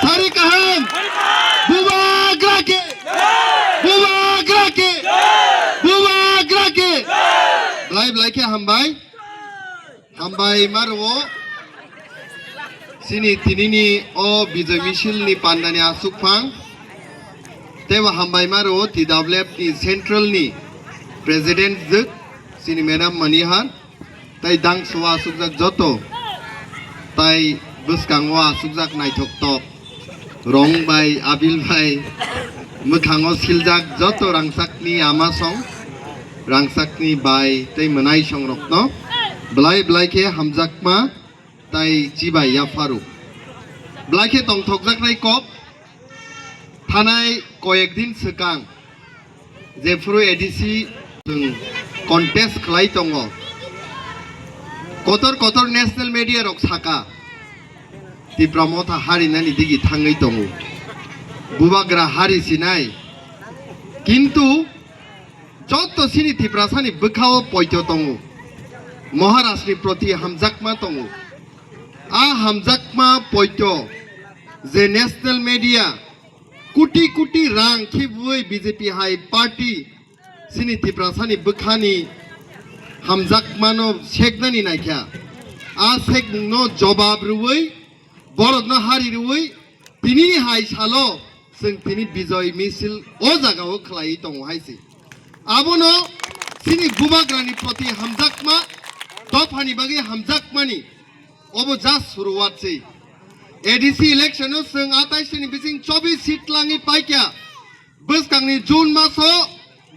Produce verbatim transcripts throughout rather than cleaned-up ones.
Sari kaham. Bubagra ke. Bubagra ke. Bubagra ke. Belai belai khe hambai. Hambai ma rwo. Chini tinini o Bijoy Misil ni panda ni aswk phang. Teibo hambai ma rwo T W F ni Central ni President jwk chini Madam Manihar. Tai dangso o aswkjak joto, tai bwskango aswkjak naithok tok, rong bai, abil bai, mwkhango siljak joto rangchakni ama song, rangchakni bai tei mwnai song rokno belai belai khe hamjakma tai chibai yapharo. Belai khe tongthokjaknai kok, thanai koyek din swkang jephuru A D C chwng contest khlai tongo, kotor kotor national media rok saka Tipra Motha harinani digi thangwi tongo, bubagra hari sinai, kintu joto chini Tiprasani bwkhao poito tongo, Maharajni proti hamjakma tongo. A hamjakma poito je national media kuti kuti rang khibwi B J P hai party chini Tiprasani bwkhani hamjakmano seknani naikha. A sekmungno jobab rwwi, borokno hari rwwi, tinini hai salo chwng tini Bijoy Misil o jagao khlaiwi tongo hai se. Abono chini bubagrani proti hamjakma, dophani bagwi hamjakmani. Obo just suruwat se. A D C election o chwng atais ni bising chobis seat langwi paikha. Bwskangni June maso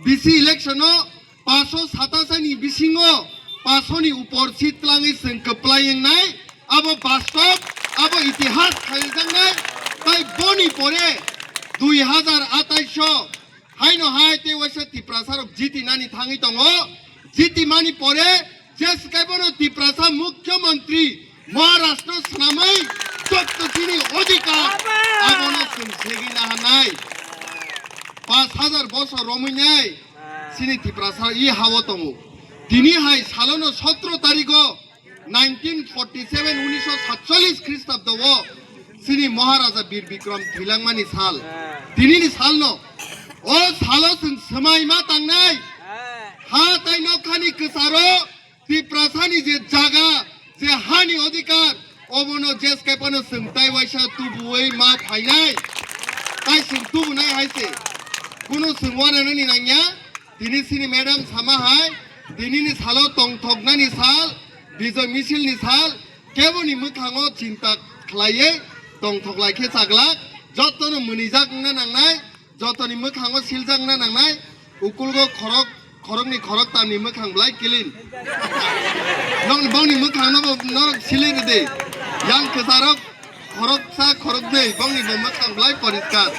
B C election o paso satasani bisingo paso ni upor seat langwi chwng kwplai wngnai. Abo bastob, abo itihas khaijaknai. Tai boni pore dui hazar atais o haino hai tei waisa Tiprasa rok jiti nani thangwi tongo. Jiti mani pore je swkaibono Tiprasa Mukhyamantri Maharashtra swnamwi jotto chini odhikar abono chwng segwi nahanai. Pas hajar bosor romwi nai chini Tiprasa i hao tongo. Tini hai salono sotro tarigo nineteen forty seven, unisho satchallis Khristabdo o chini Maharaja Bir Bikram thwilangmani sal. Tinini salno, o salo chwng swmai ma tangnai. Ha tai nokhani kwcharo Tiprasani je jaga, je hani odhikar, obono jes kaipano chwng tai waisa tubuwi ma phainai. Tai chwng tubunai hai se. Kunu chwng wananani nangya. Tini chini madam sama hai, tinini salo tongthoknani sal, Bijoy Misil ni sal, keboni mwkhango chinta khlaiwi tongthok lai khe chaglak, jotono mwnijak wngna nangnai, jotoni mwkhango siljak wngna nangnai, ukulgo khorok, khorokni khoroktamni mwkhang belai clean. Nokni bongni mwkhangno bo norok sili rwdi, yang kwcharok khoroksa khoroknwi bongni bo mwkhang belai poriskar.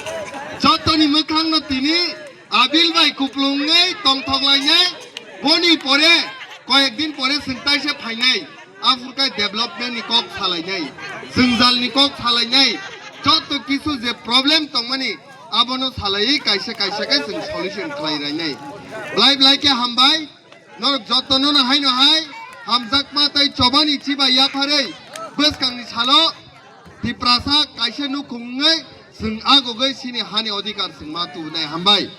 Jotoni mwkhangno tini Abil bai kuplungwi tongthok lainai, boni pore koyek din pore chwng taisa phainai, aphurkai development ni kok salainai, jwngjal ni kok salainai, joto kisu je problem tongmani abono salaiwi kaisa kaisa khe chwng solution khlai rainai. Belai belai khe hambai, norok joto nono haino hai hamjakma tei chobani chiba yapharwi bwskangni salo Tiprasa kaisa nukhung wngwi chwng agogwi chini hani odhikar chwng ma tubunai. Hambai.